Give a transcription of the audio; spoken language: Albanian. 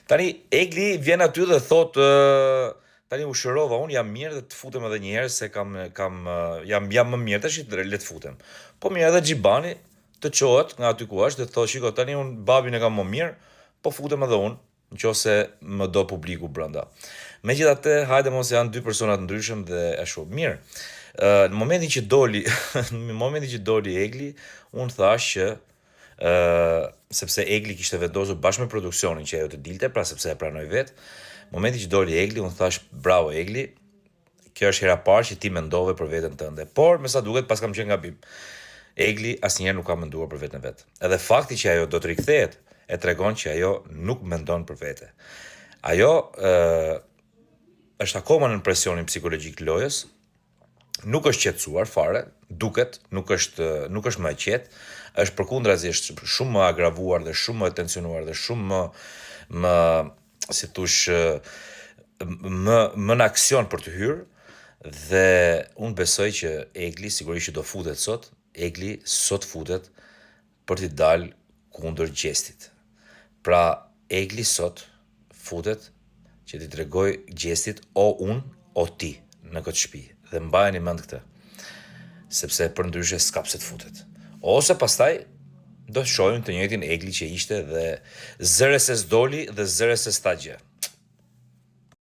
Tani Egli vjen aty dhe thotë tani u shërova unë jam mirë dhe të futem edhe një herë se kam kam jam jam më mirë tash le të futem. Po mirë edhe Xhibani të çohet nga aty ku është dhe thotë shiko tani unë babin e kam më mirë, po futem edhe unë në qoftë se më do publiku brenda. Megjithatë, hajde mos janë dy persona të ndryshëm dhe ashtu. Mirë. Në momentin që doli, në momentin që doli Egli, unë thash që ë sepse Egli kishte vendosur bashkë me produksionin që ajo të dilte, pra sepse e pranoi vetë. Momentin që doli Egli, unë thash bravo Egli, kjo është hera e parë që ti mendove për veten tënde. Por me sa duket paskam qenë gabim. Egli asnjëherë nuk ka menduar për veten vet. Edhe fakti që ajo do të rikthehet e tregon që ajo nuk mendon për vete. Ajo ë është akoma nën presionin psikologjik të lojës, nuk është qetësuar fare, duket, nuk është nuk është më e qetë, është përkundrazi është shumë më agravuar dhe shumë më e tensionuar dhe shumë më më si thosh më më në aksion për të hyrë dhe unë besoj që Egli sigurisht që do futet sot, Egli sot futet për t'i dalë kundër Gjestit. Pra Egli sot futet që t'i tregoj Gjestit o unë o ti në këtë shtëpi dhe mbajeni mend këtë. Sepse përndryshe s'ka pse të futet. Ose pastaj do të shohim të njëjtin Egli që ishte dhe zëre se s'doli dhe zëre se s'tha gjë.